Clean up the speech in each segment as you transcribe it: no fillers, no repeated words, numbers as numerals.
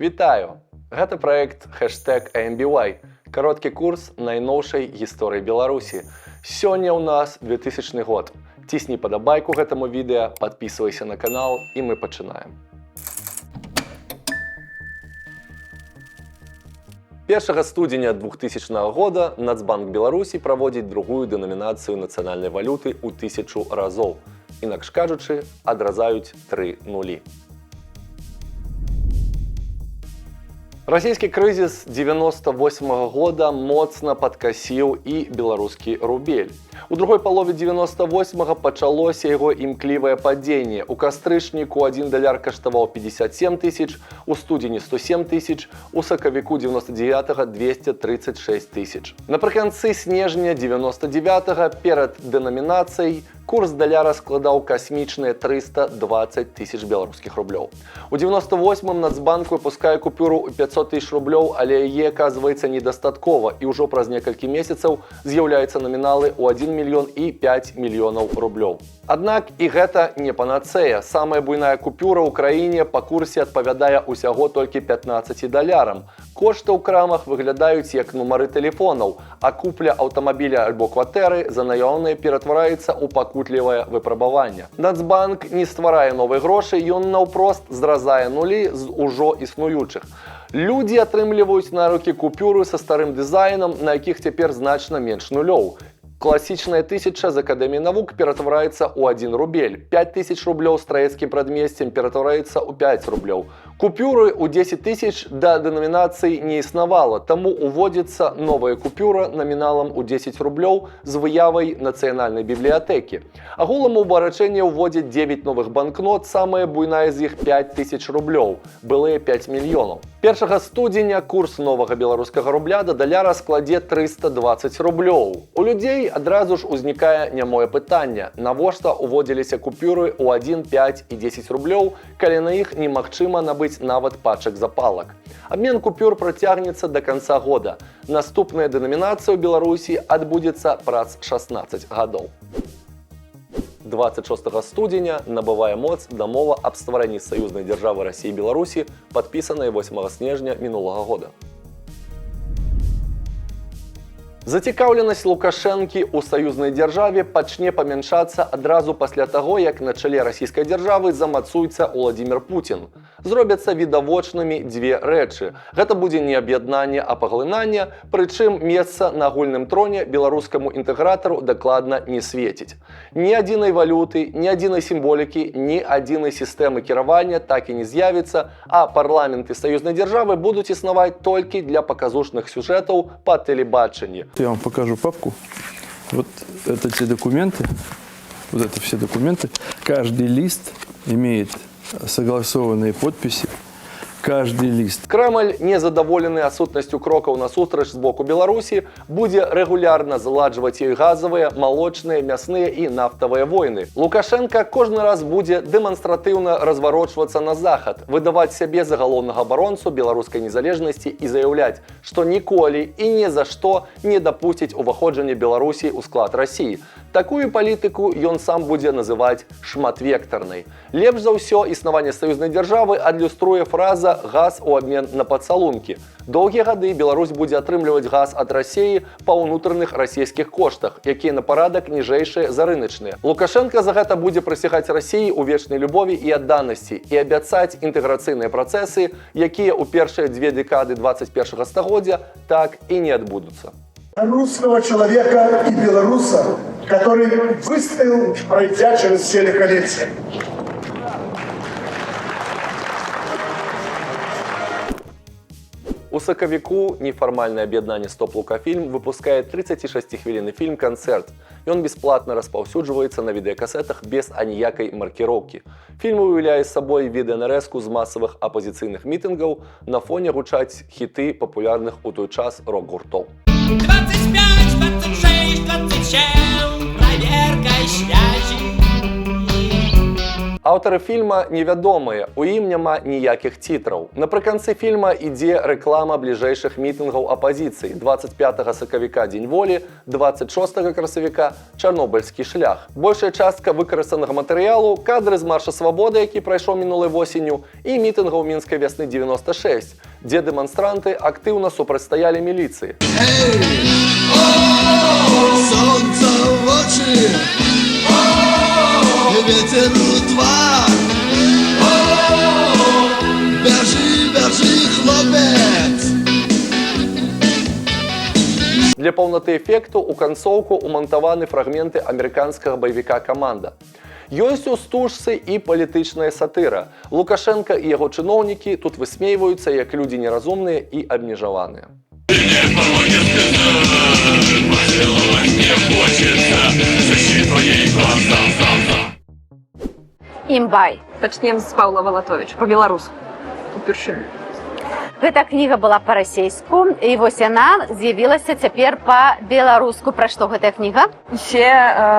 Вітаю! Гэта праект #AMBY, кароткі курс найноўшай гісторыі Беларусі. Сёння ў нас 2000 год. Цісні падабайку гэтаму відэа, падпісвайся на канал, і мы пачынаем. 1 студзеня 2000 года Нацбанк Беларусі праводзіць другую дэнамінацыю нацыянальнай валюты ў 1000 разоў. Інакш кажучы, адразаюць тры нулі. Расійскі крызіс 98 года моцна падкасіў і беларускі рубель. У другой палове 98 пачалося яго імклівае падзенне. У кастрычніку 1 даляр каштаваў 57 тысяч, у студзені 107 тысяч, у сакавіку 99 236 тысяч. Напрыканцы снежня 99 перад дэнамінацыяй курс даляра складаў касмічныя 320 тысяч беларускіх рублёў. У 98 Нацбанк выпускае купюру ў 500 тысяч рублёў, але яе аказваецца недастаткова, і ўжо праз некалькі месяцаў з'яўляюцца наміналы ў 1 мільён і 5 мільёнаў рублёў. Аднак і гэта не панацея. Самая буйная купюра ў краіне па курсе адпавядае ўсяго толькі 15 далярам. Кошты ў крамах выглядаюць як нумары тэлефонаў, а купля аўтамабіля альбо кватэры за наяўныя ператвараецца ў пакутлівае выпрабаванне. Нацбанк не стварае новыя грошы, ён наўпрост зразае нулі з ужо існуючых. Людзі атрымліваюць на рукі купюры са старым дызайнам, на якіх цяпер значна менш нулёў. Класічная тысяча з Акадэміі навук ператвараецца ў 1 рубель. 5000 рублёў з Траецкім прадмесцем ператвараецца ў 5 рублёў. Купюры ў 10 тысяч да дэнамінацыі не існавала, таму уводзіцца новая купюра наміналам у 10 рублёў з выявай нацыянальнай бібліятэкі. Агулам у абарачэнне ўводзяць 9 новых банкнот, самая буйная з іх 5000 рублёў, былыя 5 мільёнаў. 1 студзеня курс новага беларускага рубля да даляра складзе 320 рублёў. У людзей адразу ж узнікае нямое пытанне: навошта уводзіліся купюры ў 1, 5 і 10 рублёў, калі на іх немагчыма набыць нават пачак запалак? Абмен купюр працягнецца да канца года. Наступная дэнамінацыя ў Беларусі адбудзецца праз 16 гадоў. 26 студзеня набывае моц дамова аб стварэнні саюзнай дзяржавы Расіі і Беларусі, падпісаная 8 снежня мінулага года. Зацікаўленасць Лукашэнкі ў саюзнай дзяржаве пачне памяншацца адразу пасля таго, як на чале расійскай дзяржавы замацуецца Уладзімир Пуцін. Зробяцца відавочнымі дзве рэчы. Гэта будзе не аб'яднанне, а паглынанне, прычым месца на агульным троне беларускаму інтэгратару дакладна не свеціць. Ні адзінай валюты, ні адзінай сімволікі, ні адзінай сістэмы кіравання так і не з'явіцца, а парламенты саюзнай дзяржавы будуць існаваць толькі для паказушных сюжэтаў па тэлебачанні. Я вам покажу папку. Вот это те документы, вот это все документы. Каждый лист имеет согласованные подписи. Каждый лист. Крэмль, незадаволены адсутнасцю крокаў насустрач з боку Беларусі, будзе рэгулярна заладжваць ёй газавыя, малочныя, мясныя і нафтавыя войны. Лукашэнка кожны раз будзе дэманстратыўна разварочвацца на захад, выдаваць сябе за галоўнага абаронцу беларускай незалежнасці і заяўляць, што ніколі і ні за што не дапусціць уваходжання Беларусі ў склад Расіі. Такую палітыку ён сам будзе называць шматвектарнай. Лепш за ўсё існаванне саюзнай дзяржавы адлюструе фраза «газ у абмен на пацалункі». Доўгія гады Беларусь будзе атрымліваць газ ад Расіі па ўнутраных расійскіх коштах, якія на парадак ніжэйшыя за рыначныя. Лукашэнка за гэта будзе прысягаць Расіі ў вечнай любові і адданасці і абяцаць інтэграцыйныя працэсы, якія ў першыя дзве дэкады 21 стагоддзя так і не адбудуцца. Русского человека и белоруса, который выстоял, пройдя через все лихолетия. У сакавіку нефармальнае аб'яднанне «Стоп Лукафільм» выпускае 36-хвілінны фільм «Канцэрт». Ён бясплатна распаўсюджваецца на відэакасетах без аніякай маркіроўкі. Фільм уяўляе сабой відэанарэзку з масавых апазіцыйных мітынгаў, на фоне гучаць хіты папулярных у той час рок-гуртоў. 25, 26, 27, проверкой связи. Аўтары фільма невядомыя, у ім няма ніякіх цітраў. Напрыканцы фільма ідзе рэклама бліжэйшых мітынгаў апазіцыі: 25 сакавіка Дзень Волі, 26 красавіка Чарнобыльскі шлях. Большая частка выкарыстанага матэрыялу — кадры з Марша свабоды, які прайшоў мінулай восенню, і мітынгаў Мінскай вясны 96, дзе дэманстранты актыўна супрацьстаялі міліцыі. Сонца ў вочы, вецер у твар. Бяжы, бяжы, хлопец. Для паўнаты эфекту ў канцоўку умантаваны фрагменты амерыканскага баевіка «Каманда». Ёсць у стужцы і палітычная сатыра. Лукашэнка і яго чыноўнікі тут высмейваюцца як людзі неразумныя і абмежаваныя. Поцеловать не хочется, защи твоей глаза. Імбай. Пачнем з Паўла Валатовіча па-беларуску. Упершыню. Гэта кніга была па-расейску, і вось яна з'явілася цяпер па-беларуску. Пра што гэтая кніга? Усе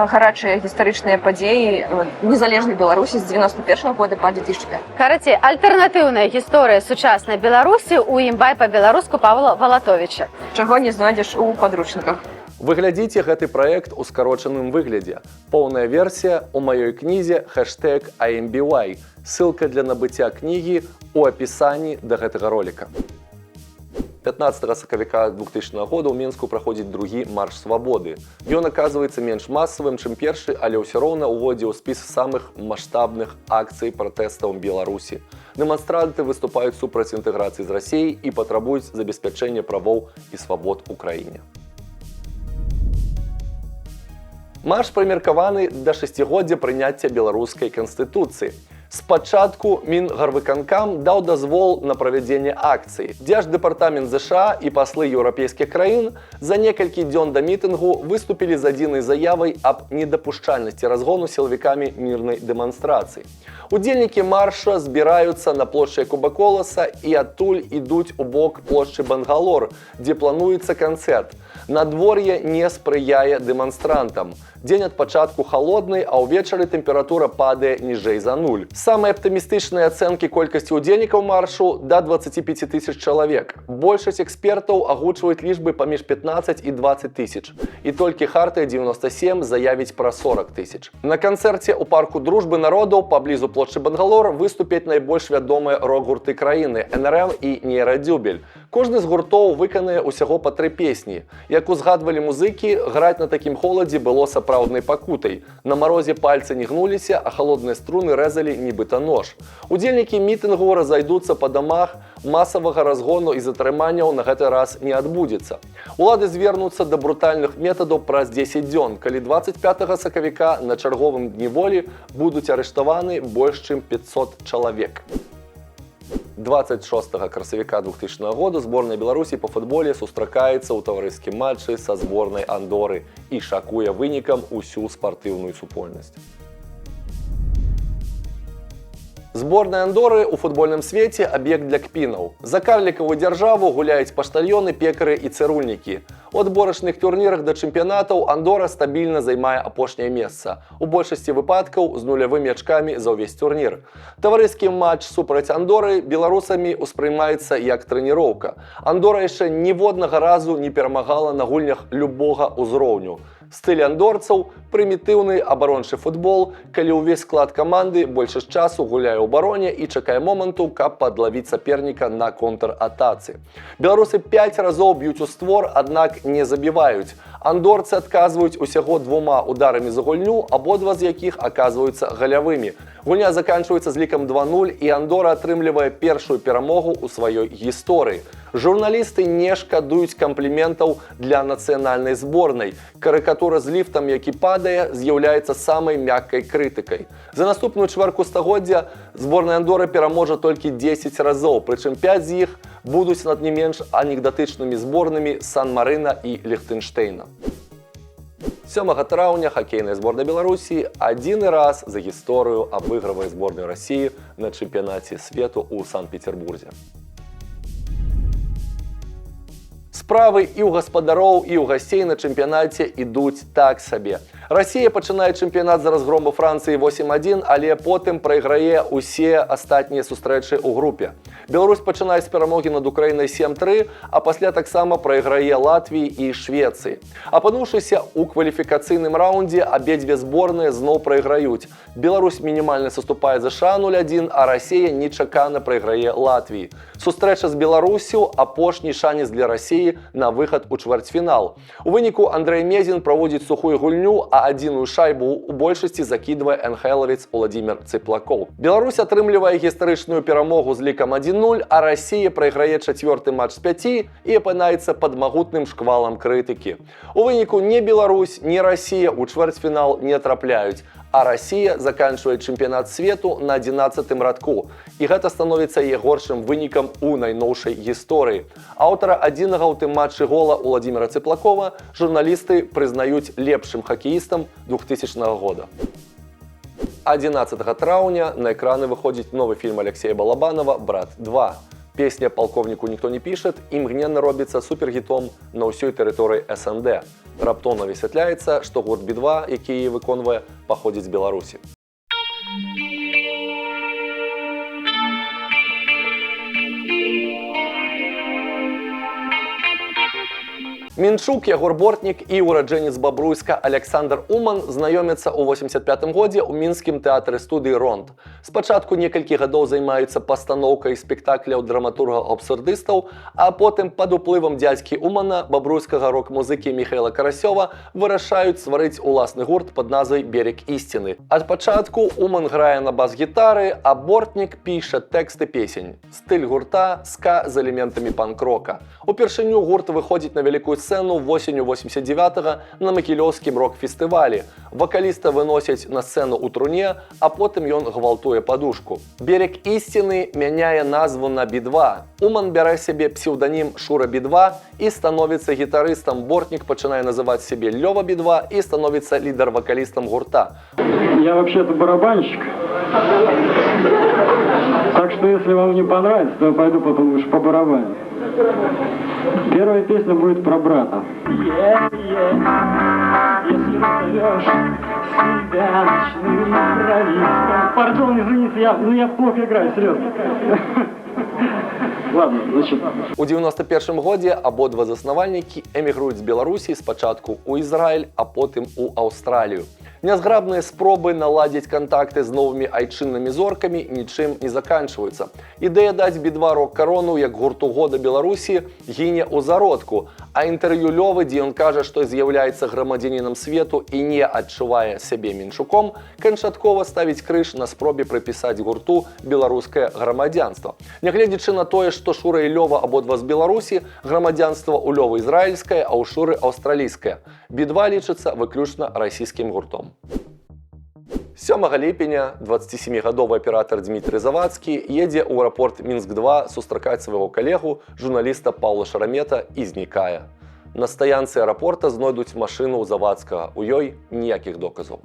гарачыя гістарычныя падзеі незалежнай Беларусі з 91 года па 2005. Карацей, альтэрнатыўная гісторыя сучаснай Беларусі ў «Імбай па-беларуску» Павла Валатовіча. Чаго не знойдзеш у падручніках. Вы глядзіце гэты праект у скарочаным выглядзе. Поўная версія ў маёй кнізе #IMBY. Ссылка для набыцця кнігі ў апісанні да гэтага ролика. 15 сакавіка 2000 года ў Менску праходзіць другі Марш свабоды. Ён аказваецца менш масавым, чым першы, але ўсё роўна ўводзіць у спіс самых маштабных акцый пратэстаў Беларусі. Дэманстранты выступаюць супраць інтэграцыі з Расіяй і патрабуюць забеспячэння правоў і свабод у краіне. Марш прымеркаваны да шасцігоддзя прыняцця беларускай канстытуцыі. Спачатку Мінгарвыканкам даў дазвол на правядзенне акцыі. Дзярждэпартамент ЗША і паслы еўрапейскіх краін за некалькі дзён да мітынгу выступілі з адзінай заявай аб недапушчальнасці разгону сілавікамі мірнай дэманстрацыі. Удзельнікі марша збіраюцца на плошчы Якуба Коласа і адтуль ідуць у бок плошчы Бангалор, дзе плануецца канцэрт. Надвор'е не спрыяе дэманстрантам. Дзень ад пачатку халодны, а ўвечары тэмпература падае ніжэй за нуль. Самыя аптымістычныя ацэнкі колькасці ўдзельнікаў маршу — да 25 тысяч чалавек. Большасць экспертаў агучваюць лічбы паміж 15 і 20 тысяч. І толькі Хартыя 97 заявіць пра 40 тысяч. На канцэрце ў парку Дружбы народаў паблізу плошчы Бангалор выступяць найбольш вядомыя рок-гурты краіны НРМ і Нейрадзюбель. Кожны з гуртоў выканае ўсяго па тры песні. Як узгадвалі музыкі, граць на такім холадзе было сапраўднай пакутай. На марозе пальцы не гнуліся, а халодныя струны рэзалі нібыта нож. Удзельнікі мітынгу разайдуцца па дамах, масавага разгону і затрыманняў на гэты раз не адбудзецца. Улады звернуцца да брутальных метадаў праз 10 дзён, калі 25 сакавіка на чарговым Дні Волі будуць арыштаваны больш чым 500 чалавек. 26 красавіка 2000 года зборная Беларусі па футболе сустракаецца ў таварыскім матчы са зборнай Андоры і шакуе вынікам усю спартыўную супольнасць. Зборная Андоры ў футбольным свеце — аб'ект для кпінаў. За карлікавую дзяржаву гуляюць паштальёны, пекары і цырульнікі. У адборачных турнірах да чэмпіянатаў Андора стабільна займае апошняе месца. У большасці выпадкаў з нулявымі ачкамі за ўвесь турнір. Таварыскі матч супраць Андоры беларусамі ўспрымаецца як трэніроўка. Андора яшчэ ніводнага разу не перамагала на гульнях любога ўзроўню. Стыль андорцаў — прымітыўны абарончы футбол, калі ўвесь склад каманды большасць часу гуляе ў бароне і чакае моманту, каб падлавіць саперніка на контратацы. Беларусы 5 разоў б'юць у створ, аднак не забіваюць. Андорцы адказваюць усяго двума ударамі за гульню, абодва з якіх аказваюцца галявымі. Гульня заканчваецца з лікам 2-0, і Андора атрымлівае першую перамогу ў сваёй гісторыі. Журналісты не шкадуюць кампліментаў для нацыянальнай зборнай. Карыкатура з ліфтам, які падае, з'яўляецца самай мяккай крытыкай. За наступную чвэрку стагоддзя зборная Андоры пераможа толькі 10 разоў, прычым 5 з іх будуць над не менш анекдатычнымі зборнымі Сан-Марына і Ліхтэнштэйна. 7 траўня хакейная зборная Беларусі адзіны раз за гісторыю абыгрывае зборную Расіі на чэмпіянаце свету ў Санкт-Петербурзе. Справа Справы і ў гаспадароў, і ў гасцей на чэмпіянаце ідуць так сабе. Расія пачынае чэмпіянат з разгрому Францыі 8-1, але потым прайграе ўсе астатнія сустрэчы ў групе. Беларусь пачынае з перамогі над Украінай 7-3, а пасля таксама прайграе Латвіі і Швецыі. Апынуўшыся ў кваліфікацыйным раўндзе, абедзве зборныя зноў прайграюць. Беларусь мінімальна саступае ЗША 0-1, а Расія нечакана прайграе Латвіі. Сустрэча з Беларуссю — апошні шанец для Расіі на выхад у чвэрцьфінал. У выніку Андрэй Мезін праводзіць сухую гульню, а адзіную шайбу ў большасці закідвае НХЛавец Уладзімір Цыплакоў. Беларусь атрымлівае гістарычную перамогу з лікам 1-0, а Расія прайграе чацвёрты матч з пяці і апынаецца пад магутным шквалам крытыкі. У выніку ні Беларусь, ні Расія ў чвэрцьфінал не трапляюць, а Расія заканчвае чэмпіянат свету на 11 радку. І гэта становіцца яе горшым вынікам у найноўшай гісторыі. Аўтара адзінага ў тым матчы гола Уладзіміра Цыплакова журналісты прызнаюць лепшым хакеістам 2000 года. 11 траўня на экраны выходзіць новы фільм Аляксея Балабанава «Брат 2». Песня «Полковнику никто не пишет» імгненна робіцца супергітом на ўсёй тэрыторыі СНД. Раптоўна высвятляецца, што гурт «Би-2», які яе выконвае, паходзіць з Беларусі. Мінчук, Ягор Бортнік і ураджэнец Бабруйска Аляксандр Уман знаёмяцца ў 85 годзе ў мінскім тэатры студыі «Ронд». Спачатку некалькі гадоў займаюцца пастаноўкай спектакляў драматурга-абсурдыстаў, а потым пад уплывам дзядзькі Умана, бабруйскага рок-музыкі Міхаіла Карасёва, вырашаюць стварыць уласны гурт пад назвай «Берег истины». Ад пачатку Уман грае на бас-гітары, а Бортнік піша тэксты песень. Стыль гурта — ска з элементамі панк-рока. Упершыню гурт выходзіць на вялікую сцэну восенню 89 на магілёўскім рок-фестывалі. Вакаліста выносяць на сцэну ў труне, а потым ён гвалтуе падушку. «Берег истины» мяняе назву на «Би-2». Уман бярэ сябе псеўданім Шура Би-2 і становіцца гітарыстам. Бортнік пачынае называць сябе Лёва Би-2 і становіцца лідар-вакалістам гурта. Я вообще-то барабанщик. Так что, если вам не понравится, то я пойду потом уж по барабану. Первая песня будет про брата. Если назовешь себя ночным провистом. Пардон, извините, я, ну я плохо играю, серьезно. Ладно, значит, У 91 годзе абодва заснавальнікі эмігруюць з Беларусі спачатку ў Ізраіль, а потым у Аўстралію. Нязграбныя спробы наладзіць кантакты з новымі айчыннымі зоркамі нічым не заканчваюцца. Ідэя даць «Би-2» рок-карону як гурту года Беларусі гіне ў зародку, а інтэрв'ю Лёвы, дзе ён кажа, што з'яўляецца грамадзянінам свету і не адчувае сябе мінчуком, канчаткова ставіць крыж на спробе прыпісаць гурту беларускае грамадзянства. Нягледзячы на тое, што Шура і Лёва абодва з Беларусі, грамадзянства ў Лёвы ізраільскае, а ў Шуры аўстралійскае. «Би-2» лічыцца выключна расійскім гуртом. 7 ліпеня 27гадовы аператар Дзмітрый Завадскі едзе ў аэрапорт Мінск-2 сустракаць свайго калегу, журналіста Паўла Шарамета, і знікае. На стаянцы аэрапорта знойдуць машыну ў Завадскага, у ёй ніякіх доказаў.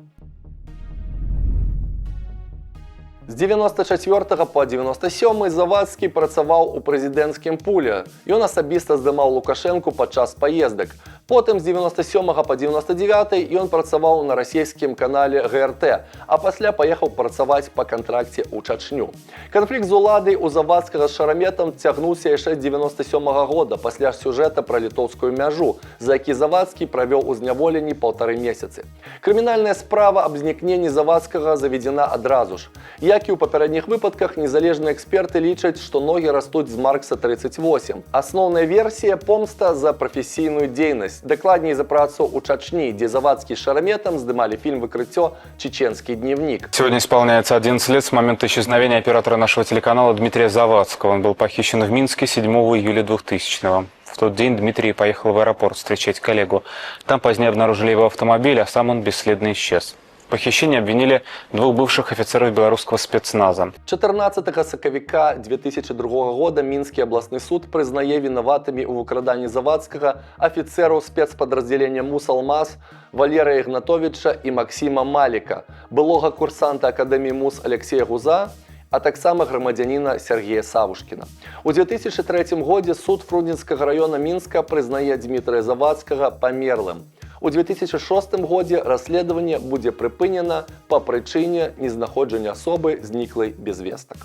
З 94 по 97 Завадскі працаваў у прэзідэнцкім пуле. Ён асабіста здымаў Лукашэнку падчас паездак. Потым з 97 по 99 ён працаваў на расійскім канале ГРТ, а пасля паехаў працаваць па кантракце ў Чачню. Канфлікт з уладай у Завадскага з Шараметам цягнуўся яшчэ з 97 -го года пасля сюжэта пра літоўскую мяжу, за які Завадскі правёў у зняволенні паўтары месяцы. Крымінальная справа аб знікненні Завадскага заведзена адразу ж. Як і ў папярэдніх выпадках, незалежныя эксперты лічаць, што ногі растуць з Маркса 38. Асноўная версія — помста за прафесійную дзейнасць, дакладней, за працу ў Чачні, дзе Завадскі з Шараметам здымалі фільм выкрыццё «Чеченский дневник». Сегодня исполняется 11 лет с момента исчезновения оператора нашего телеканала Дмитрия Завадского. Он был похищен в Минске 7 июля 2000-го. В тот день Дмитрий поехал в аэропорт встречать коллегу. Там позднее обнаружили его автомобиль, а сам он бесследно исчез. В похищении обвинили двух бывших офицеров белорусского спецназа. 14 сакавіка 2002 года Мінскі абласны суд прызнае вінаватымі ў выкраданні Завадскага афіцэраў спецпадраздзялення МУС «Алмаз» Валерыя Ігнатовіча і Максіма Маліка, былога курсанта Акадэміі МУС Аляксея Гуза а таксама грамадзяніна Сергея Савушкіна. У 2003 годзе суд Фрунзенскага раёна Мінска прызнае Дмітрыя Завадскага памерлым. У 2006 годзе расследаванне будзе прыпынена па прычыне незнаходжання асобы, зніклай без вестак.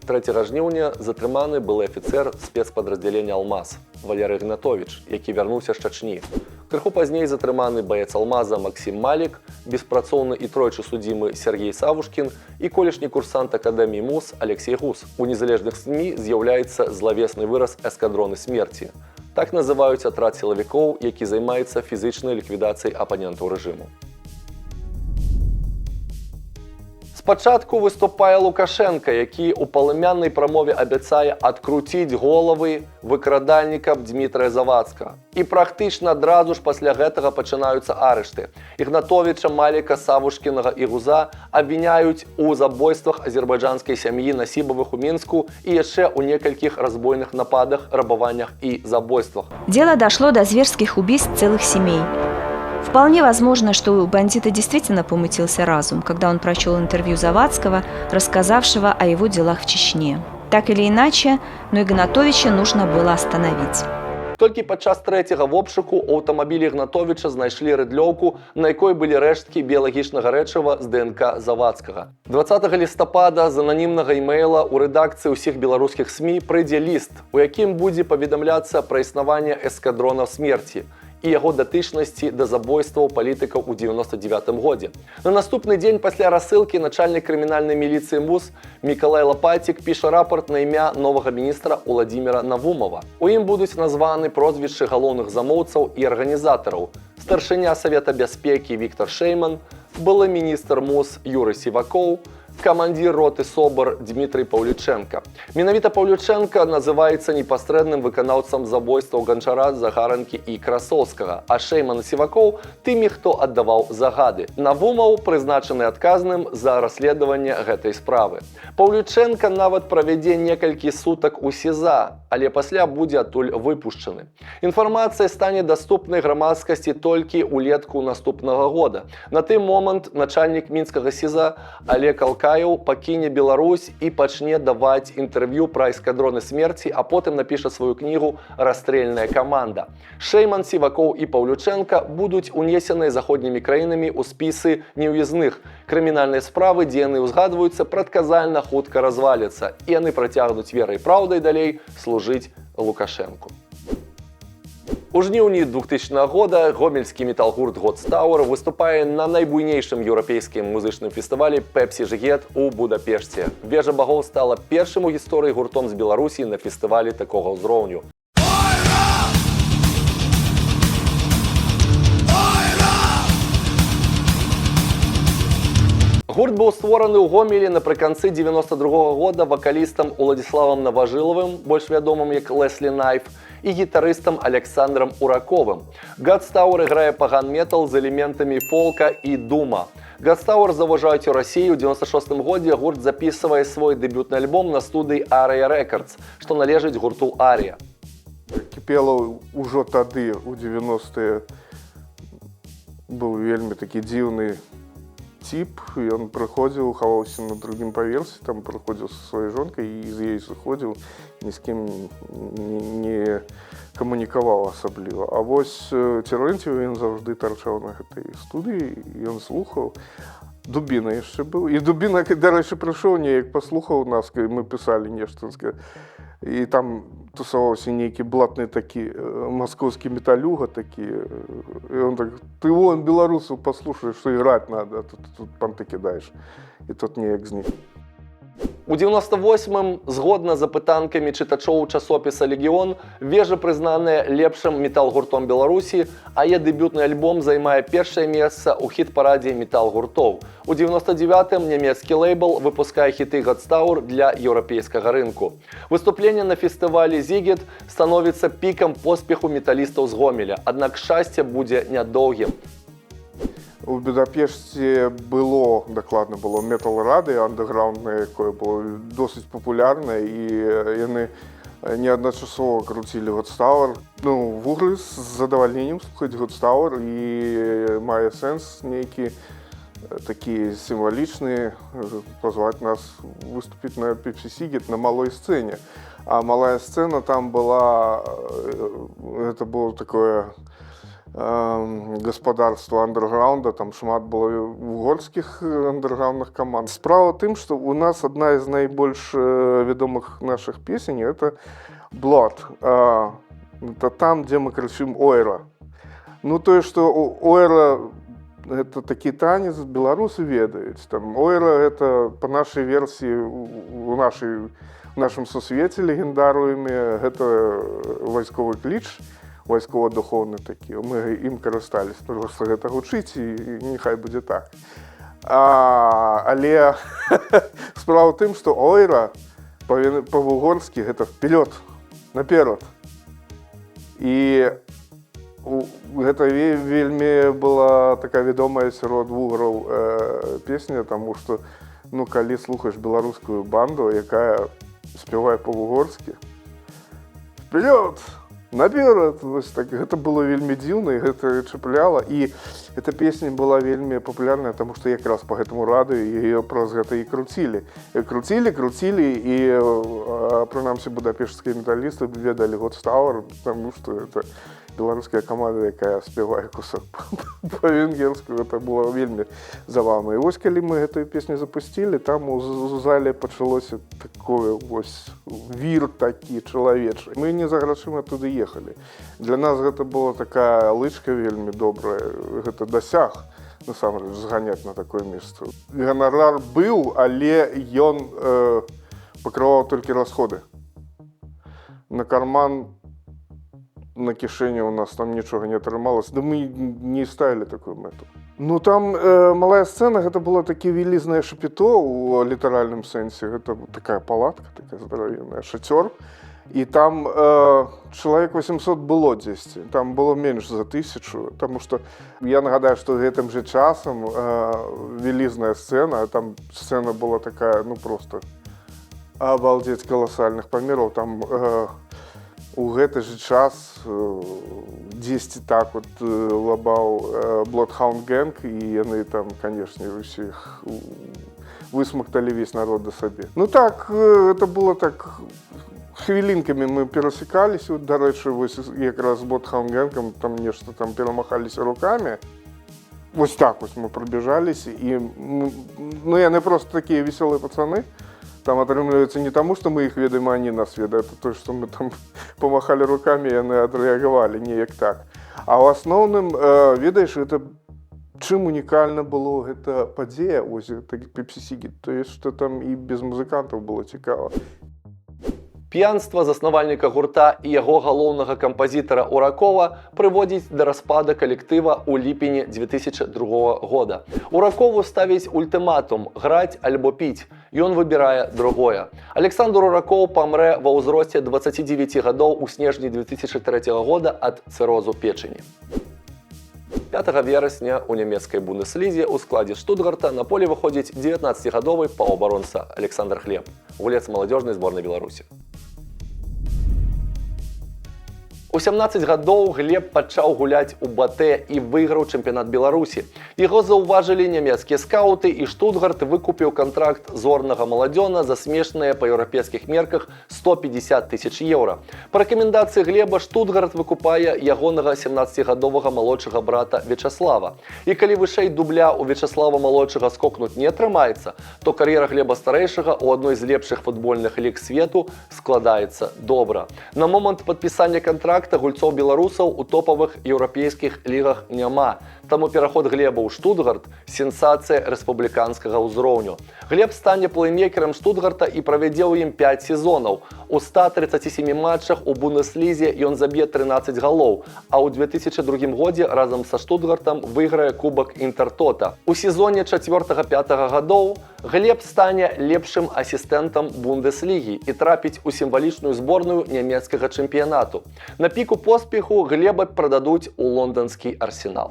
3 жніўня затрыманы былы афіцэр спецпадраздзялення «Алмаз» Валерый Гнатович, які вярнуўся з Чачні. Крыху пазней затрыманы баец «Алмаза» Максім Малік, беспрацоўны і тройчы судзімы Сергей Савушкін і колішні курсант акадэміі МУС Алексей Гус. У незалежных СМІ з'яўляецца злавесны выраз «эскадроны смерці». Так называюць атрад сілавікоў, які займаецца фізычнай ліквідацыяй апанентаў рэжыму. Спачатку выступае Лукашэнка, які ў палымяннай прамове абяцае адкруціць головы выкрадальнікам Дмітрыя Завадскага. І практычна адразу ж пасля гэтага пачынаюцца арышты. Ігнатовіча, Маліка, Савушкінага і Гуза абвіняюць у забойствах азербайджанскай сям'і Насібавых у Мінску і яшчэ ў некалькіх разбойных нападах, рабаваннях і забойствах. Дело дошло до зверских убийств целых семей. Вполне возможно, что у бандита действительно помутился разум, когда он прочел интервью Завадского, рассказавшего о его делах в Чечне. Так или иначе, но Игнатовича нужно было остановить. Толькі падчас трэцяга вобшуку ў аўтамабілі Ігнатовіча знайшлі рыдлёўку, на якой былі рэшткі біялагічнага рэчыва з ДНК Завадскага. 20 лістапада з ананімнага імэйла ў рэдакцыі ўсіх беларускіх СМІ прыйдзе ліст, у якім будзе паведамляцца пра існаванне эскадронаў смерці і яго датычнасці да забойстваў палітыкаў у 99 годзе. На наступны дзень пасля рассылкі начальнік крымінальнай міліцыі МУС Мікалай Лапацік піша рапорт на імя новага міністра Уладзіміра Навумова. У ім будуць названы прозвішчы галоўных замоўцаў і арганізатараў: старшыня Савета бяспекі Віктор Шэйман, былы міністр МУС Юрый Сівакоў, камандзір роты СОБР Дмітрый Паўлючэнка. Менавіта Паўлючэнка называецца непасрэдным выканаўцам забойстваў Ганчара, Загаранкі і Красоўскага, а Шэйман і Сівакоў тымі, хто аддаваў загады. Навумаў прызначаны адказным за расследаванне гэтай справы. Паўлючэнка нават правядзе некалькі сутак у СІЗА, але пасля будзе адтуль выпушчаны. Інфармацыя стане даступнай грамадскасці толькі ўлетку наступнага года. На той момант начальнік мінскага СІЗА Алег Алкаеў пакіне Беларусь і пачне даваць інтэрв'ю пра эскадроны смерці, а потым напіша сваю кнігу «Расстрельная команда». Шэйман, Сівакоў і Паўлючэнка будуць унесеныя заходнімі краінамі ў спісы неўязных. Крымінальныя справы, дзе яны ўзгадваюцца, прадказальна хутка разваляцца, і яны працягнуць верай і праўдай далей служыць Лукашэнку. У жніўні 2000 года гомельскі метал-гурт Godstower выступае на найбуйнейшым еўрапейскім музычным фестывалі Пепсі Жыгет у Будапешце. Вежа багоў стала першым у гісторыі гуртом з Беларусі на фестывалі такога ўзроўню. Гурт быў створаны ў Гомелі напрыканцы 92 года вакалістам Уладзіславам Наважылавым, больш вядомым як Леслі Найф, і гітарыстам Александром Ураковым. Godstower іграе паган-метал з элементамі фолка і дума. Godstower заўважаюць у Расіі. У 96 годзе гурт запісвае свой дэбютны альбом на студыі Aria Records, што належыць гурту Арія. Кіпелаў ужо тады, у 90-е, быў вельмі такі дзіўны тип. Ён прыходзіў, хаваўся на другім паверсе, там прыходзіў са сваёй жонкай і з ёй сыходзіў, ні з кім не камунікаваў асабліва. А вось Терентьев, ён заўжды тарчаў на гэтай студыі, ён слухаў. Дубіна яшчэ быў. І Дубіна, дарэчы, прыйшоў неяк, паслухаў нас, калі мы пісалі нешта, і там тусаваўся нейкі блатны такі маскоўскі металюга такі, і он так: «Ты вон беларусаў послушай, что играть надо, а тут понты кидаешь». І тут неяк знік. У 98-м, згодна з апытанкамі чытачоў часопіса «Легіон», Вежа прызнаная лепшым метал-гуртом Беларусі, а яе дэбютны альбом займае першае месца ў хіт-парадзе метал-гуртоў. У 99-м нямецкі лейбл выпускае хіты Godstower для еўрапейскага рынку. Выступленне на фестывалі Зігет становіцца пікам поспеху металістаў з Гомеля, аднак шчасце будзе нядоўгім. У Будапешце было, дакладна было метал радыё андэграунднае, якое было досыць папулярнае, і яны неадначасова круцілі Godstower. Ну, вуглы з задавальненнем слухаць Godstower, і мае сэнс нейкі. Такі сімвалічны, позвать нас выступить на Пепси Сигет на малой сцене. А малая сцена там была, это было такое гаспадарства андерграунда, там шмат было угорскіх андерграундных каманд. Справа тым, што у нас одна из найбольш вядомых наших песень — это «Blood». Это там, где мы кричим «Ойра». Ну, тое, што «Ойра» — это такі танец, беларусы ведаюць. Там «Ойра» — это по нашай версіі у нашым сусвеце легендарыуме гэта вайсковы кліч, вайскова-духоўны такі. Мы ім карыстались, просто гэта гучыць, і няхай будзе так. Але справа ў тым, што «Ойра» па-вугорскі гэта «вперед», «наперад». І гэта вельмі была такая вядомая сярод вуграў песня, таму што, ну, калі слухаеш беларускую банду, якая спявае па-вугорскі «вперед, наперад», вось так, гэта было вельмі дзіўна, і гэта чапляла. І эта песня была вельмі папулярная, таму што якраз по гэтаму радыё яе праз гэта і круцілі. І круцілі, круцілі, і прынамсі будапешцкія металісты ведалі Годстауэр, таму што это беларуская каманда, якая спявае кусок па-венгерску. Это было вельмі забаўна. І вось калі мы гэтую песню запусцілі, там у зале пачалося такое вось вір такі чалавечы. Мы не за грашыма туды ехалі. Для нас гэта была такая лычка вельмі добрая, гэта дасяг насамрэч зганяць на такое месца. Ганарар быў, але ён пакрываў толькі расходы. На карман, на кішэню у нас там нічога не атрымалася. Да мы не ставілі такую мэту. Ну, там малая сцэна — гэта было такі вялізнае шапіто ў літаральным сэнсе. Гэта такая палатка, такая здаравенная, шацёр. І там чалавек 800 было дзесьці. Там было менш за 1000, таму што я нагадаю, што гэтым же часам вялізная сцэна, там сцэна была такая, ну, просто обалдеть каласальных памераў. Там у гэты же час дзесьці так вот лабаў Bloodhound Gang, і яны там, канешне, усіх высмакталі, весь народ да сабе. Ну так, это было так, хвілінкамі мы перасекаліся, вот, дарэчы, вось якраз з Bloodhound Gang там нешта там перамахаліся рукамі. Вось так вось мы пробежались, і ну, яны просто такія веселыя пацаны. Там атрымліваецца не таму, што мы іх ведаем, а они нас ведаюць, а то, што мы там памахалі рукамі, яны адрэагавалі неяк так. А ў асноўным, ведаеш, гэта чым унікальна было гэта падзея, ось гэта Пепси Сигет, то есть што там і без музыкантаў было цікава. П'янства заснавальніка гурта і яго галоўнага кампазітара Уракова прыводзіць да распада калектыва ў ліпені 2002 года. Уракову ставіць ультыматум: граць альбо піць. Ён выбірае другое. Александр Уракоў памрэ ва ўзросце 29 гадоў у снежні 2003 года ад цырозу печені. 5 верасня ў нямецкай Бундеслізе ў складзе Штутгарта на поле выходзіць 19гадовы паўабаронца Александр Глеб, гулец маладзёжнай зборнай Беларусі. У 17 гадоў Глеб пачаў гуляць у БАТЭ і выйграў чэмпіянат Беларусі. Яго заўважылі нямецкія скауты, і Штутгарт выкупіў кантракт зорнага маладзёна за смешныя па еўрапейскіх мерках 150 тысяч еўра. Па рэкамендацыі Глеба Штутгарт выкупае ягонага 17гадовага малодшага брата Вячаслава. І калі вышэй дубля у Вячаслава малодшага скокнуць не атрымаецца, то кар'ера Глеба старэйшага ў адной з лепшых футбольных ліг свету складаецца добра. На момант падпісання кантракта гульцоў беларусаў у топавых еўрапейскіх лігах няма. Таму пераход Глеба ў Штутгарт — сенсацыя рэспубліканскага ўзроўню. Глеб стане плеймейкерам Штутгарта і правядзе ў ім 5 сезонаў. У 137 матчах у Бундеслізе ён заб'е 13 галоў, а ў 2002 годзе разам са Штутгартам выйграе кубак Інтэртота. У сезоне 4-5 гадоў Глеб стане лепшым асістэнтам Бундеслігі і трапіць у сімвалічную зборную нямецкага чэмпіянату. На піку поспеху Глеба прададуць у лонданскі Арсенал.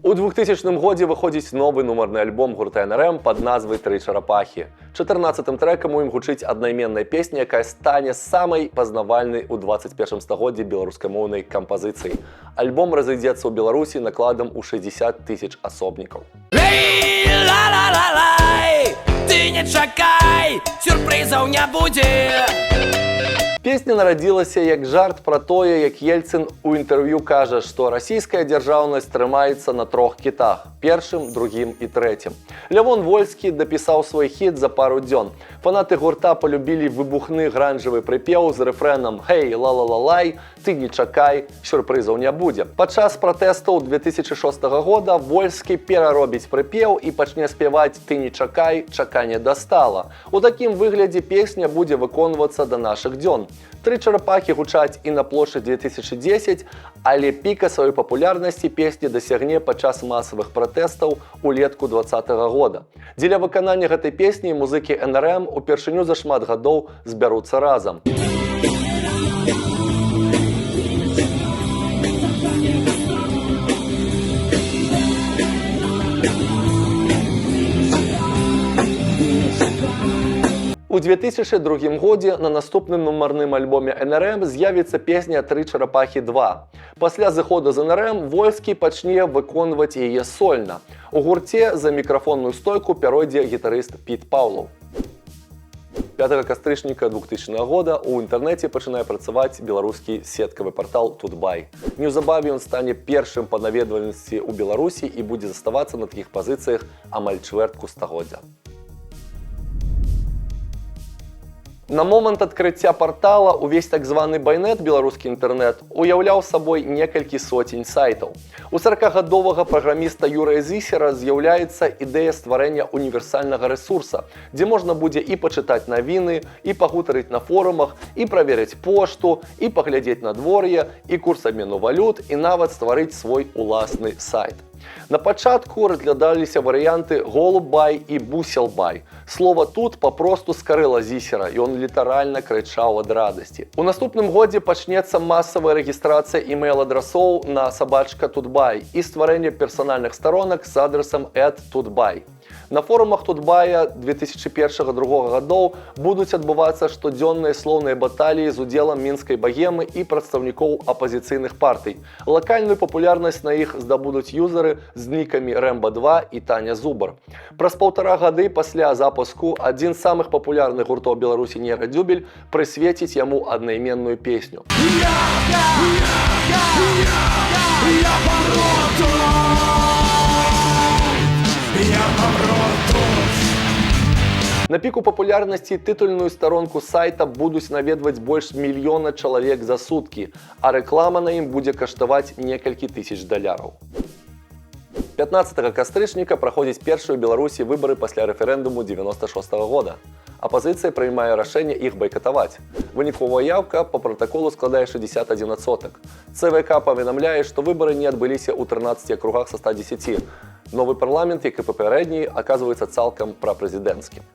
У 2000 годзе выходзіць новы нумарны альбом гурта НРМ пад назвай «Тры чарапахі». 14 трэкам у ім гучыць аднайменная песня, якая стане самай пазнавальнай у 21 стагоддзі беларускамоўнай кампазіцыяй. Альбом разыдзецца ў Беларусі накладам у 60 тысяч асобнікаў. Эй, ла-ла-ла-лай, ты не чакай, сюрпрызаў не будзе. Песня нарадзілася як жарт пра тое, як Ельцын у інтэрв'ю кажа, што расійская дзяржаўнасць трымаецца на трох кітах: першым, другім і трэцім. Лявон Вольскі дапісаў свой хіт за пару дзён. Фанаты гурта палюбілі выбухны гранжавы прыпеў з рэфрэнам «Хей, ла-ла-ла-лай, ты не чакай, сюрпрызаў не будзе». Падчас пратэстаў 2006 года Вольскі пераробіць прыпеў і пачне спяваць «Ты не чакай, чаканне дастала». У такім выглядзе песня будзе выконвацца да нашых дзён. «Тры чарапахі» гучаць і на плошчы 2010, але піка сваёй папулярнасці песні дасягне падчас масавых пратэстаў улетку 2020 года. Дзеля выканання гэтай песні музыкі НРМ упершыню за шмат гадоў збяруцца разам. У 2002 годзе на наступным нумарным альбоме НРМ з'явіцца песня «Тры чарапахі 2». Пасля зыходу з НРМ Вольскі пачне выконваць яе сольна. У гурце за мікрафонную стойку пяройдзе гітарыст Піт Паўлаў. 5 кастрычніка 2000 года ў інтэрнэце пачынае працаваць беларускі сеткавы партал Тутбай. Неўзабаве ён стане першым па наведвальнасці ў Беларусі і будзе заставацца на такіх пазіцыях амаль чвэртку стагоддзя. На момант адкрыцця партала увесь так званы байнет, беларускі інтэрнэт, уяўляў сабой некалькі соцень сайтаў. У 40гадовага праграміста Юрыя Зісера з'яўляецца ідэя стварэння універсальнага рэсурса, дзе можна будзе і пачытаць навіны, і пагутарыць на форумах, і праверыць пошту, і паглядзець надвор'е, і курс абмену валют, і нават стварыць свой уласны сайт. На пачатку разглядаліся варыянты «Голубай» і «Буселбай». Слова «тут» папросту скарыла Зісера, і ён літаральна крычаў ад радасці. У наступным годзе пачнецца масавая рэгістрацыя імэйл-адрасоў на сабачка Тутбай і стварэнне персанальных старонак з адрасам @тутбай. На форумах Тутбая 2001-2002 гадоў будуць адбывацца штодзённыя слоўныя баталіі з удзелам мінскай багемы і прадстаўнікоў апазіцыйных партый. Лакальную папулярнасць на іх здабудуць юзары з нікамі Рэмба 2 і Таня Зубар. Праз паўтара гады пасля запуску адзін з самых папулярных гуртоў Беларусі Нейрадзюбель прысвеціць яму аднайменную песню. Я помру тут, я помру тут. На піку папулярнасці тытульную старонку сайта будуць наведваць больш мільёна чалавек за суткі, а рэклама на ім будзе каштаваць некалькі тысяч даляраў. 15 кастрычніка праходзіць першыя ў Беларусі выбары пасля рэферэндуму 96 года. Апазіцыя прыймае рашэнне іх байкатаваць. Выніковая яўка па пратаколу складае 61%. ЦВК паведамляе, што выбары не адбыліся ў 13 акругах са 110. Новы парламент, як і папярэдні, аказваецца цалкам прапрэзідэнцкім.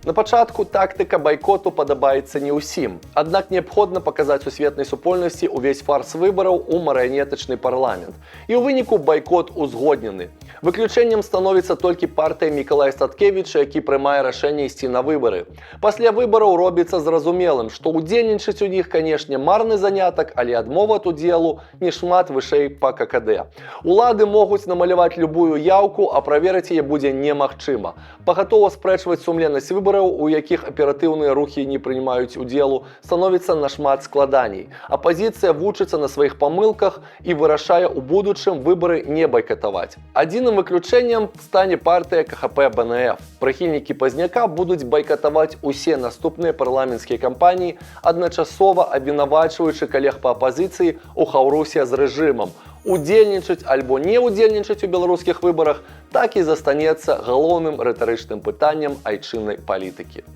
На пачатку тактыка байкоту падабаецца не ўсім. Аднак неабходна паказаць сусветнай супольнасці ўвесь фарс выбараў у марыянетачны парламент. І ў выніку байкот узгоднены. Выключэннем становіцца толькі партыя Мікалая Статкевіча, які прымае рашэнне ісці на выбары. Пасля выбараў робіцца зразумелым, што ўдзельнічаць у них, канешне, марны занятак, але адмова ад удзелу не шмат вышэй па ККД. Улады могуць намаляваць любую яўку, а праверыць яе будзе немагчыма. Пагатоў аспрэчваць сумленнасць выбараў, у якіх аператыўныя рухі не прымаюць удзелу, становіцца нашмат складаней. Апазіцыя вучыцца на сваіх памылках і вырашае ў будучым выбары не байкатаваць. Адзіным выключэннем стане партыя КХП БНФ. Прыхільнікі Пазняка будуць байкатаваць усе наступныя парламенцкія кампаніі, адначасова абвінавачваючы калег па апазіцыі ў хаўрусе з рэжымам. Удзельнічаць альбо не ўдзельнічаць у беларускіх выбарах так і застанецца галоўным рытарычным пытаннем айчыннай палітыкі.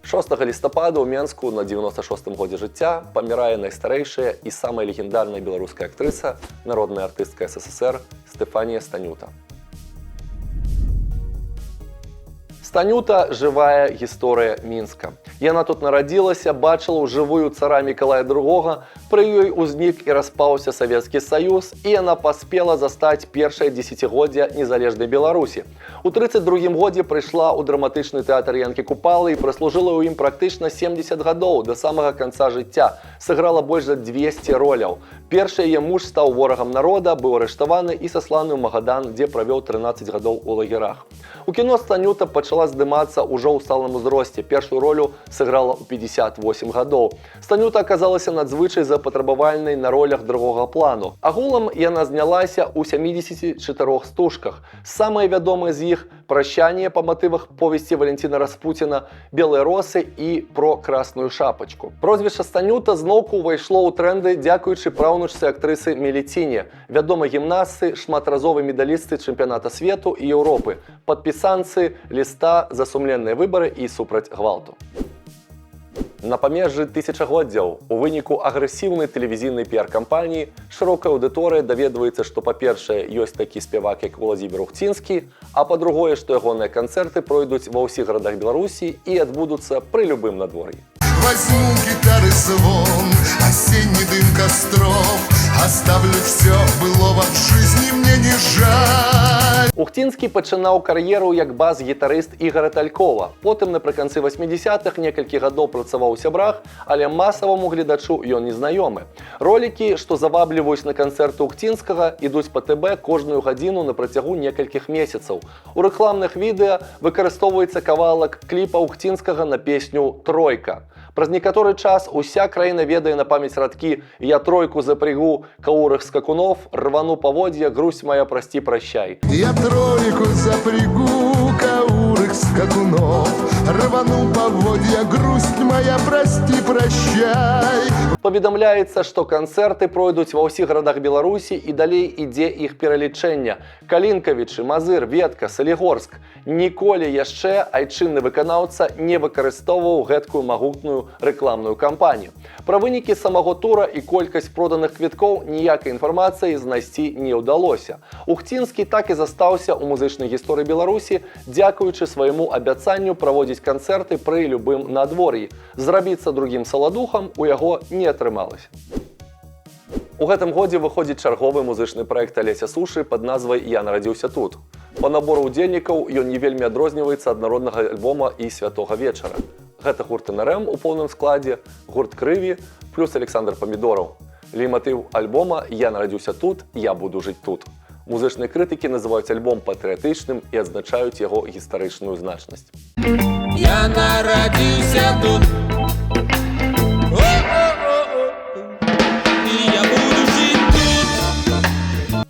6 лістапада ў Менску на 96-м годзе жыцця памірае найстарэйшая і самая легендарная беларуская актрыса, народная артыстка СССР Стэфанія Станюта. Станюта — жывая гісторыя Мінска. Яна тут нарадзілася, бачыла ўжывую цара Мікалая II, пры ёй узнік і распаўся Савецкі Саюз, і яна паспела застаць першае дзесяцігоддзе незалежнай Беларусі. У 32 годзе прыйшла ў драматычны тэатр Янкі Купалы і праслужыла ў ім практычна 70 гадоў, да самага канца жыцця. Сыграла больш за 200 роляў. Першы яе муж стаў ворагам народа, быў арыштаваны і сасланы ў Магадан, дзе правёў 13 гадоў у лагерах. У кіно Станюта пачала здымацца ўжо ў сталым узросце. Першую ролю сыграла ў 58 гадоў. Станюта аказалася надзвычай запатрабавальнай на ролях другога плану. Агулам яна знялася ў 74 стужках. Самыя вядомыя з іх: «Прощание» па матывах повесці Валентина Распутина, «Белые росы» і «Про Красную шапочку». Прозвішча Станюта зноўку ўвайшло ў тренды дзякуючы праўнучцы актрысы Меліціне, вядомай гімнастцы, шматразовай медалістцы чэмпіяната свету і Еўропы, падпісанцы ліста за сумленныя выбары і супраць гвалту. На памежжы тысячагоддзяў у выніку агрэсіўнай тэлевізійнай піар-кампаніі шырокая аўдыторыя даведваецца, што, па-першае, ёсць такі спявак, як Уладзімір Ухцінскі, а па-другое, што ягоныя канцэрты пройдуць ва ўсіх гарадах Беларусі і адбудуцца пры любым надвор'і. Возьму гитары звон, осенний дым костров, оставлю все былого в жизни, мне не жаль. Ухцінскі пачынаў кар'еру як бас-гітарыст Ігара Талькова. Потым напрыканцы 80-х некалькі гадоў працаваў у сябрах, але масаваму гледачу ён незнаёмы. Ролікі, што завабліваюць на канцэрты Ухцінскага, ідуць па ТБ кожную гадзіну на працягу некалькіх месяцаў. У рэкламных відэа выкарыстоўваецца кавалак кліпа Ухцінскага на песню «Тройка». Праз некаторы час уся краіна ведае на памяць радкі: «Я тройку запрягу каурых скакунов, рвану поводья, грусть моя, прости, прощай». Я тройку запрягу каурых скакунов, рвану поводья, грусть моя, прости, прощай. Паведамляецца, што канцэрты пройдуць ва ўсіх гарадах Беларусі, і далей ідзе іх пералічэнне. Калінкавічы, Мазыр, Ветка, Салігорск. Ніколі яшчэ айчынны выканаўца не выкарыстоўваў гэткую магутную рэкламную кампанію. Пра вынікі самого тура і колькасць проданых квіткоў ніякай інфармацыі знайсці не ўдалося. Ухцінскі так і застаўся ў музычнай гісторыі Беларусі, дзякуючы свайму абяцанню праводзіць канцэрты пры любым надвор'і. Зрабіцца другім Саладухам у яго не атрымалася. У гэтым годзе выходзіць чарговы музычны праект Алеся Сушы пад назвай «Я нарадзіўся тут». Па набору ўдзельнікаў ён не вельмі адрозніваецца ад народнага альбома і святога вечара. Гэта гурт НРМ у поўным складзе, гурт Крыві, плюс Александр Памідораў. Лейтматыў альбома: «Я нарадзіўся тут, я буду жыць тут». Музычныя крытыкі называюць альбом патрыятычным і адзначаюць яго гістарычную значнасць. Я нарадзіўся тут. О-о-о-о. І я буду жыць тут.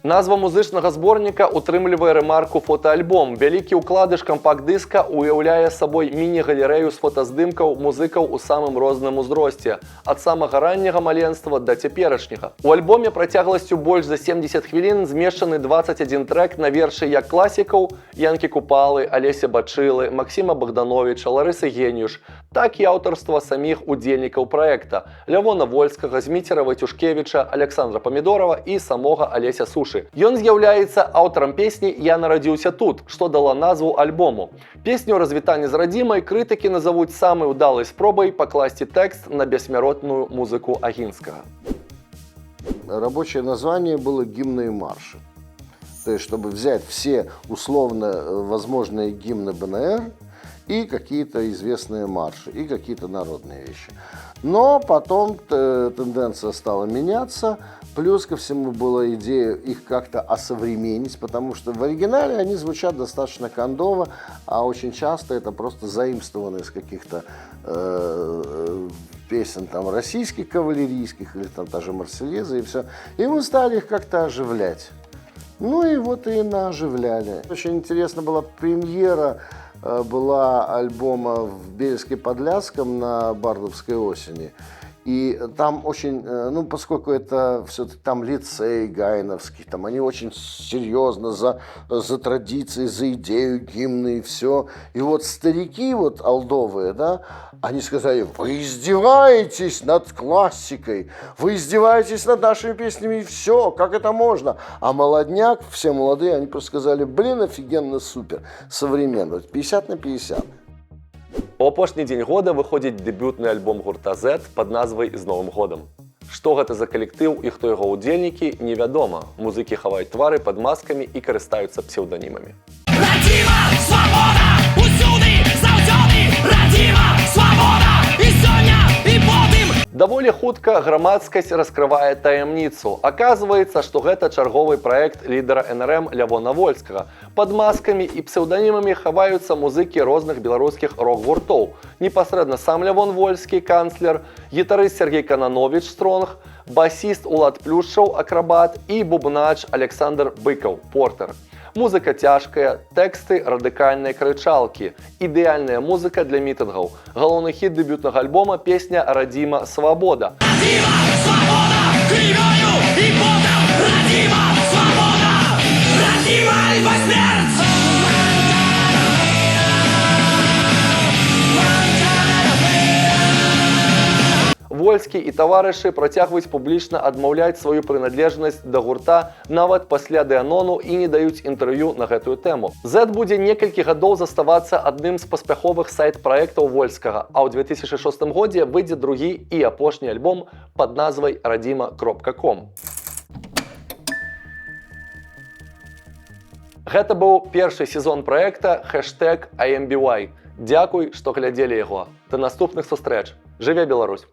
Назва музычнага зборніка утрымлівае рэмарку «фотаальбом». Вялікі ўкладыш кампакт-дыска уяўляе сабой міні-галерэю з фотаздымкаў музыкаў у самым розным узросце, ад самага ранняга маленства да цяперашняга. У альбоме працягласцю больш за 70 хвілін змешчаны 21 трэк на вершы як класікаў Янкі Купалы, Алеся Бачылы, Максіма Багдановіча, Ларысы Геніюш, так і аўтарства саміх удзельнікаў праекта: Лявона Вольскага, Зміцера Вайцюшкевіча, Александра Памідорава і самога Алеся Сушы. Ён з'яўляецца аўтарам песні «Я нарадзіўся тут», што дала назву альбому. Песню развітання з радзімай крытыкі назавуць самай удалай спробай пакласці тэкст на бессмяротную музыку Агінскага. Рабочее название было «Гимны и марши». То есть, чтобы взять все условно возможные гимны БНР и какие-то известные марши, и какие-то народные вещи. Но потом тенденция стала меняться. Плюс ко всему была идея их как-то осовременить, потому что в оригинале они звучат достаточно кондово, а очень часто это просто заимствовано из каких-то песен там российских кавалерийских или там та же Марсельеза и все. И мы стали их как-то оживлять. Ну и вот и наоживляли. Очень интересно была премьера была альбома в Бельске Подляском на Бардовской осени. И там очень, ну, поскольку это все-таки там лицей Гайновский, там они очень серьезно за традиции, за идею, гимны и все. И вот старики вот олдовые, да, они сказали: вы издеваетесь над классикой, вы издеваетесь над нашими песнями, и все, как это можно? А молодняк, все молодые, они просто сказали: блин, офигенно, супер, современно, 50 на 50. У апошні дзень года выходзіць дэбютны альбом гурта Z пад назвай «З Новым годам». Што гэта за калектыў і хто яго ўдзельнікі, невядома. Музыкі хаваюць твары пад маскамі і карыстаюцца псеўданімамі. Радзіма, свабода, усюды, заўсёды, радзіма, свабода, і сёння, і потым. Даволі хутка грамадскасць раскрывае таямніцу. Аказваецца, што гэта чарговы праект лідара НРМ Лявона Вольскага. Пад маскамі і псеўданімамі хаваюцца музыкі розных беларускіх рок-гуртоў. Непасрэдна сам Лявон Вольскі, Канцлер, гітарыст Сяргей Канановіч, Стронг, басіст Улад Плюшчаў, Акрабат, і бубнач Аляксандр Быкаў, Портер. Музыка цяжкая, тэксты радыкальныя крычалкі. Ідэальная музыка для мітынгаў. Галоўны хіт дэбютнага альбома — песня «Радзіма свабода». Радзіма, свабода, крывёю і потам, радзіма, свабода, радзіма альбо смерць! Вольскі і таварышы працягваюць публічна адмаўляць сваю прыналежнасць да гурта нават пасля дыанону і не даюць інтэрв'ю на гэтую тэму. Z будзе некалькі гадоў заставацца адным з паспяховых сайт-праектаў Вольскага, а ў 2006 годзе выйдзе другі і апошні альбом пад назвай радзіма.ком. Гэта быў першы сезон праекта #IMBY. Дзякуй, што глядзелі яго. Да наступных сустрэч. Жыве Беларусь!